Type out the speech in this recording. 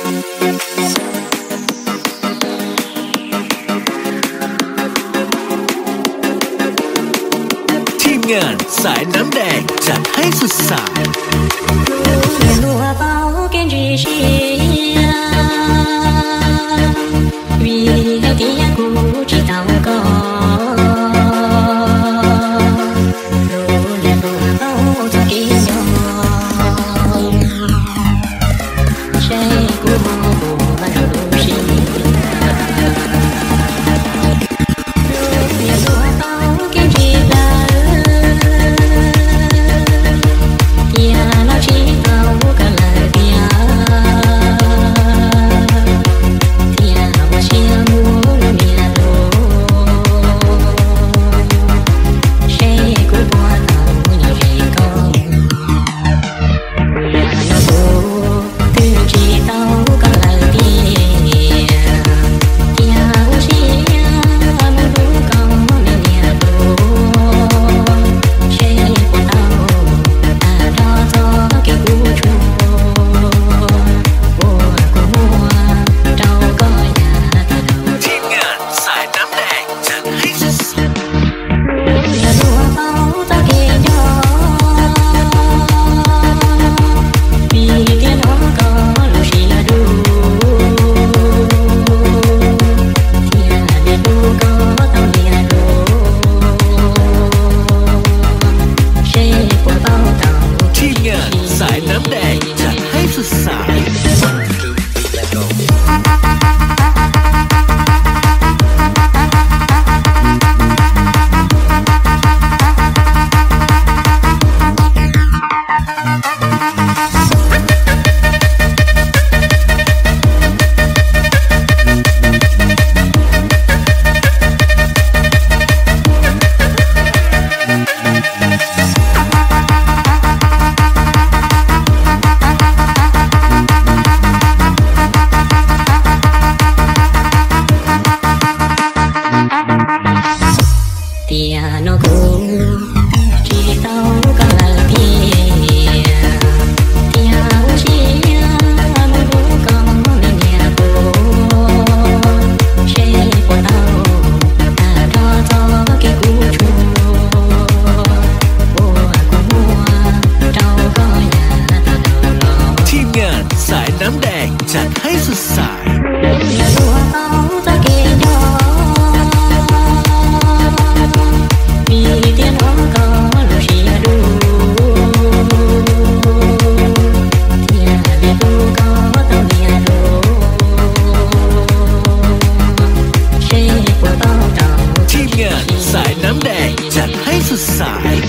Team Ngas Xaiv Nam Dais tsa thaib xwb xais. Luag paub kev ntsis siab, vim hais tias kuv tsis tau koj. Luag paub txoj kev nyob, seb kuv muaj kuv vaj rau lub siab. Luag paub kev ntsis plaws, tias los tsis tau koj lawm tiag, thiaj ua siab muab lub niag hluas, seb kuv puas tau nyob ze koj. Ua no kuv twb tsis tau koj lawm tiag, thiaj ua siab muab lub koj me niag hluas, seb puas tau tag nrho txoj kev kuv tshuaj uas kuv muaj rau koj yav tag los. Team Ngas Xaiv Nam Dais tsa thaib xwb xais. Luag paub txoj kev nyob, vim tias hnov koj lub siab dub, thiaj li hlub koj tau niaj hnub, seb puas paub tau. Team Ngas Xaiv Nam Dais tsa thaib xwb xais. Tiam no kuv tsis tau koj lawm tiag, thiaj ua siab muab lub koj me niag hluas, seb puas tau tag nrho txoj kev kuv tshuaj uas kuv muaj rau koj yav tag los. Team Ngas Xaiv Nam Dais tsa thaib xwb xais. Luag paub txoj kev nyob, vim tias hnov koj lub siab dub, thiaj li hlub koj tau niaj hnub, seb puas paub tau. Team Ngas Xaiv Nam Dais tsa thaib xwb xais.